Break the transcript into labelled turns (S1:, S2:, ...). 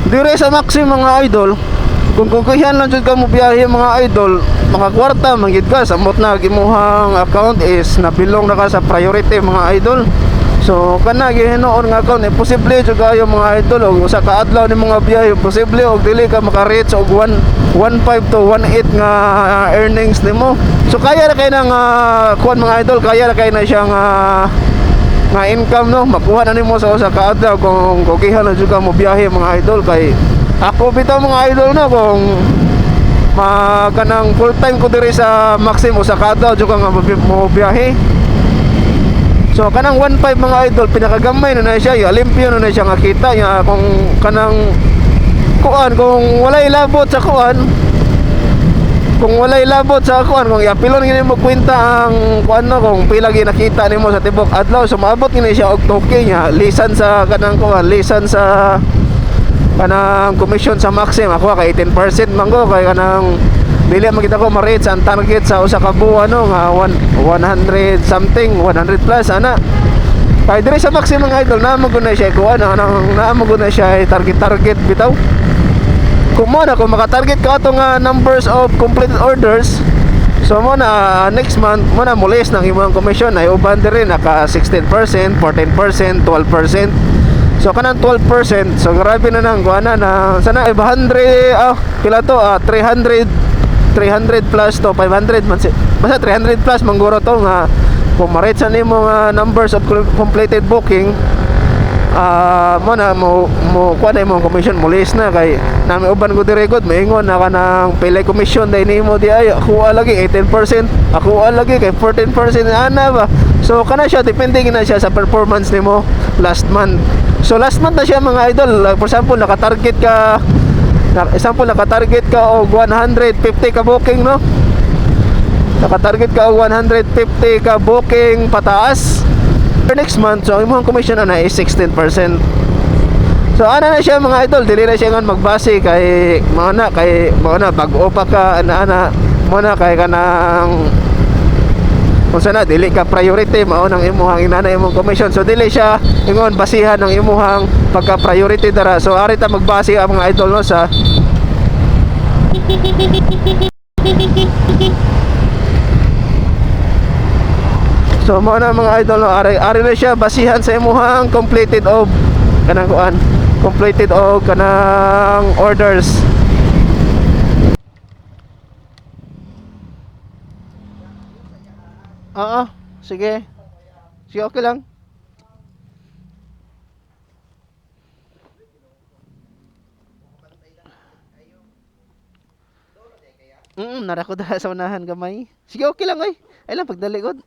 S1: Dire sa Maxim, mga idol, kung kukuhan lang jud ka mo biyahe, mga idol, makakwarta man gid ka samot na imuhang account is nabilong na ka sa priority, mga idol. So kana gihinuon nga account, imposible jud kayo, mga idol, og usa ka adlaw ni mga biyahe, posible og dili ka maka-reach og 1 1.5 to 1.8 nga earnings nimo. So kaya ra kay nang kuan, mga idol, kaya ra kay na siya nga nga income, no, makuha na nimo sa usa ka adlaw kung kugihan na jud ka mo biyahe, mga idol. Kay ako bitaw, mga idol, no, kung ma kanang full time ko diri sa Maxim, usa ka adlaw jud ka nga mo biyahe. So kanang 1.5, mga idol, pinakagamay na na siya, ya, limpyo na na siya nga kita ya kung kanang kuan, kung walay labot sa kuan, kung walay labot sa kuan, kung iapilon gini mo kwenta ang kuan, no, kung pila gi nakita nimo sa tibok adlaw, so maabot gini siya og 2K nya lisan sa kanang kuan, lisan sa kanang commission sa Maxim. Ako kay 18% man ko, kay kanang dili man kita ko ma-reach ang target sa usa ka buwan, no, nga 100 something, 100 plus ana. Kay diri sa Maxim, mga idol, naa man gud na siya kuan, anang naa man gud na siya target target bitaw. Kung mo na kung maka-target ka ato nga numbers of completed orders, so mo na next month mo na mulis ng imong commission ay uban diri naka 16%, 14%, 12%. So kanang 12%, so grabe na nang kuana na sana 500, pila to, 300, 300 plus to 500 man basta 300 plus mangguro to nga kung ma-reach na nimo nga numbers of completed booking, mo na mo mo kuha na imong commission, mulis na. Kay nami uban ko diri gud maingon na kanang pila commission dai nimo di ay ako lagi 18%, ako lagi kay 14% ana ba. So kana siya, depende na siya sa performance nimo last month. So last month na siya, mga idol. Like, for example, naka-target ka na, example, naka-target ka og 150 ka booking, no, naka-target ka og 150 ka booking pataas for next month, so ang imong commission ana is 16%. So ana na siya, mga idol, dili na siya ngon magbase kay mga na kay mga na bag-o pa ka ana ana mo na kay kanang kung sana dili ka priority, mao nang imuhang inana imong commission. So dili siya ingon basihan ng imuhang pagka priority dara. So ari ta magbase ang mga idol, no, sa So mao na, mga idol, no, ari ari na siya basihan sa imuhang completed of kanang kuan, completed og kanang orders. Oo, sige. Sige, okay lang. Nara ko dara sa unahan gamay. Sige, okay lang oy. Ay lang pagdali gud.